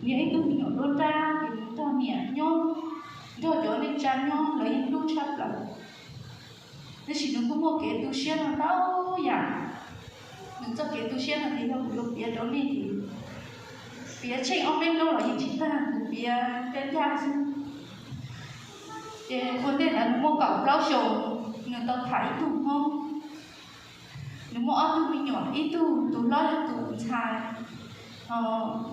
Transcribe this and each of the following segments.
Nws yog ib tug me nyuam nruab nrab, ces nws nrog niam nyob, nrog cov neej tsa nyob, lawv yeej hlub tshaj plaws. Tab sis nws kuj muaj kev tu siab no ntau yam. Nws txoj kev tu siab no ces yog kuv yuav piav rau nej ces piav tsheej ob peb hnub los yeej tsis tag, kuv piav ncaj ncaj xwb. Ces ua ntej ntawd nws muaj kaum plaub xyoos, nws tau tham ib tug Hmoob. Nws muaj ob tug me nyuam, ib tug tus hlob yog tus ntxhais,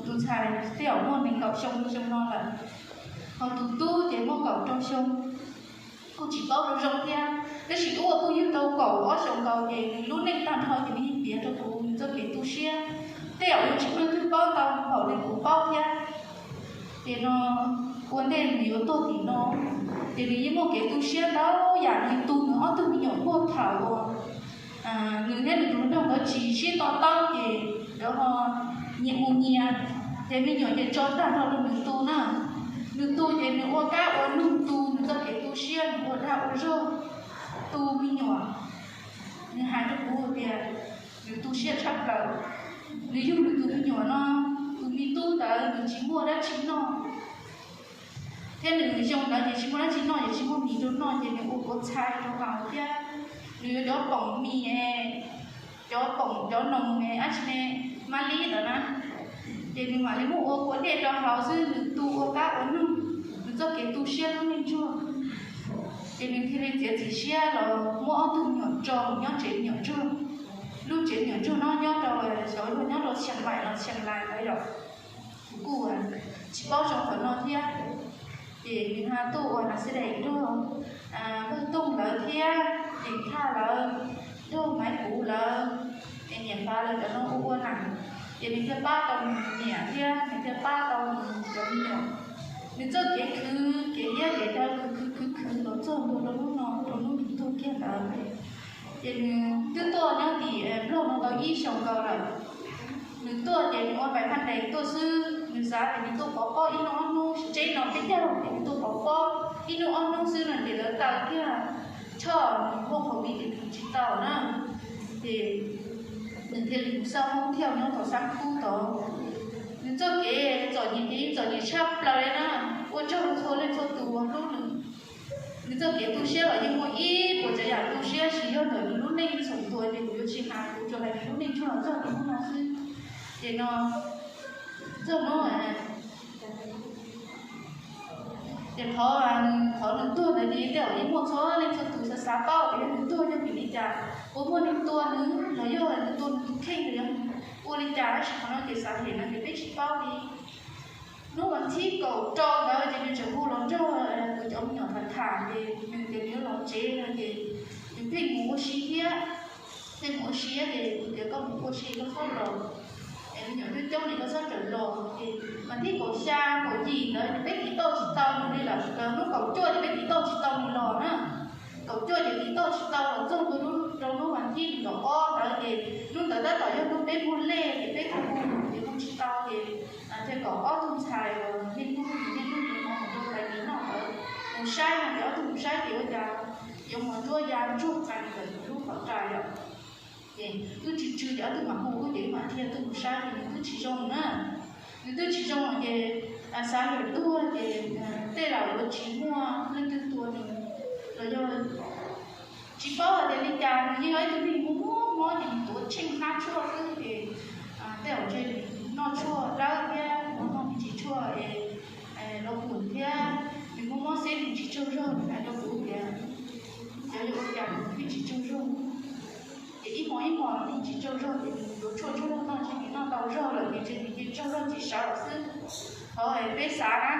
tus ntxhais tej zaum muaj nees nkaum xyoo xyoo no lawm, ho tus tub ces muaj kaum rau xyoo. Kuj tsis paub zoo zoo thiab, tab sis twb ua phooj ywg tau kaum ob xyoos nkaus ces nws lub neej tag nrho ces nws yeej piav rau kuv nws txoj kev tu siab. Tej zaum yuav tsis muaj leej twg paub tau npaum li kuv paub thiab. Ces no ua ntej nws yuav tuag tim no, ces nws yeej muaj kev tu siab ntau yam. Nws tu nws ob tug me nyuam puag thaum uas nws thiab nws tus hluas nraug nkawd tsis sib to taub ces lawv ho nyias mus nyias, ces me nyuam ces tso tag nrho rau nws tu na. Nws tu ces nws ua kab ua noog tu, nws txoj kev tu siab nws ua dag ua zog tu me nyuam. Nws hais rau kuv tias nws tu siab tshaj plaws. Nws yug nws tus me nyuam no, tus me tub ntawd nws tsis muaj dab tsi noj, thiab nws xyoo ntawd ces tsis muaj dab tsi noj, ces tsis muaj mis rau noj, ces nws ua kua txhais rau haus thiab. Nws yuav cov poom mis, cov poom cov noos dab tsi ne, mab lib ntawd na, ces nws mam li muab ua kua dej rau haus xwb. Nws tu ua kab ua noog, nws txoj kev tu siab lub neej ntsuag. Ces nws thiaj li txiav txim siab los muab ob tug me nyuam tso mus nyob tsev me nyuam ntsuag. Lub tsev me nyuam ntsuag no nyob rau, xyov luag nyob rau Xeem Maim los Xeem Lais ntawd yom. Kuv kuj tsis paub zoo qhov no thiab. Ces nws ho tuaj ua nas xib dais nrog Npawg Tooj lawv thiab Ceem Thaj lawv, nrog Maiv Kuv lawv, es niam Fav lawv cov no ua ua nas, ces nws thiaj pab tau nws niam thiab nws thiaj pab tau nws cov me nyuam. Nws txoj kev khwv kev iab kev daw khwv khwv khwv khwv los txog ntua rau hnub no, rau hnub nws tuag kiag ntawd. Ces nws twb tuaj nyob tim Nplog no tau ib xyoos nkaus lawm. Nws tuaj ces nws ua pais phaj ntes tuaj xwb, nws xav tias nws tuaj pov pob ib hnub ob hnub, tsev no peb caug ces nws tuaj pov pob ib hnub ob hnub xwb no ces lawv taw kiag choj, nws muaj qhov vim ces nws tsis tau na. Ces nws thiaj li mus xauj Hmoob Thauj nyob tom Xab Khub tod. Nws txoj kev txom nyem ces yeej txom nyem tshaj plaws li na, ua tsaug rau txhua leej txhua tus uas hlub nws. Nws txoj kev tu siab los yeej muaj ib puas tsav yam tu siab, tsis yog ntawm nws lub neej txhaum ntuas ces kuv yuav tsis hais, kuv tsuas hais nws lub neej tsuag los txog tus hnub no xwb. Ces no, txog hnub, ces qhov, qhov nws tuag ntawd ces tej zaum yeej muaj txhua leej txhua tus xav xav paub tias yog nws tuag yog vim li cas, puas muaj neeg tua nws los yog nws tua nws tus kheej los yog ua li cas, tab sis qhov no ces xav hem no ces peb tsis paub li. Hnub vas thib kaum rau ntawd ces nws tseem hu los nrog kuv cov me nyuam tham tham ces nws tias nws yuav los tsev no ces nws pheej mus ua si thiab. Pheej mus ua si ces kuv tias koj mus ua si koj txhob los, es me nyuam coob coob li koj txhob rawm los. Ces vas thib kaum xya kaum yim ntawd ces peb tiv tauj tsis tau nws li lawm, hnub kaum cuaj ces peb tiv tauj tsis tau nws los na. Kaum cuaj ces tiv tauj tsis tau los txog rau hnub vas thib kaum ob ntawd ces hnub ntawd tab tom yog hnub peb muag lej ces peb kuj hu ces hu tsis tau ces thiaj kom ob tug ntxhais uas niaj hnub niaj hnub mus rau tais nis noj ntawd mus saib no ces ob tug mus saib ces ua cas yuav mus nruab ya ntsuag qees ntawm lub qhov rais lawm. Ces twb tsw tsw ces ob tug mam hu ces wb mam dhia tuaj mus saib ces nws twb tsis zoo na. Nws twb tsis zoo ces xav yam tuag ces tej zaum yuav tsis muaj leej twg tua nws los yog tsis paub hais tias li cas, nws yeej yog ib tug neeg muaj mob ces nws tuav tsheej hnab tshuaj xwb ces tej zaum ntshe nws noj tshuaj dawb thiab nws noj me ntsis tshuaj es los hum thiab nws muaj mob xeb nws tsis tsaug zog, nws hais rau kuv tias xyov yog ua cas nws pheej tsis tsaug zog. Ces ib hmos ib hmos nws tsis tsaug zog ces nws yuav tshuaj tsuag zog noj, ntshe nws noj tau zog lawm ces ntshe nws cia tsaug zog tsis sawv lawm xwb. Qhov peb xav na,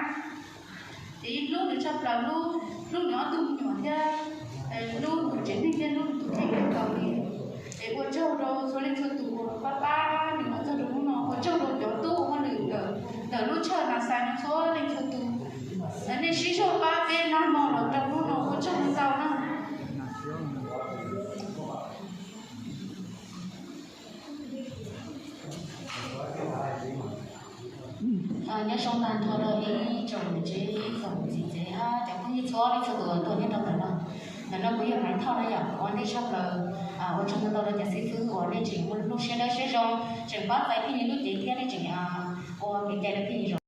ces yeej hlub nws tshaj plaws, hlub, hlub nws ob tug me nyuam thiab hlub nws tsev neeg thiab hlub nws tus kheej kawg nkaus li. Es ua tsaug rau txhua leej txhua tus uas pab pab nws los txog rau hnub no, ua tsaug rau cov tub hauj lwm ntawm lub tshawj nas xais no txhua leej txhua tus. Nej sib zog pab peb nag hmo los rau hnub no, ua tsaug ntau na. Nyob zoo tag nrho rau ib tsoom niam tsev, ib tsoom txiv tsev, cov phooj ywg txhua leej txhua tus tuaj nyob rau ntawm no. Ntawm no kuv yog Maiv Thoj na yom, ua ntej tshaj plaws ua tsaug ntau ntau rau cov xib fwb uas nej tseem muaj lub siab dawb siab zoo, tseem pab txais Pheej Nyias lub cev thiab nej tseem ua kev cai rau Pheej Nyias.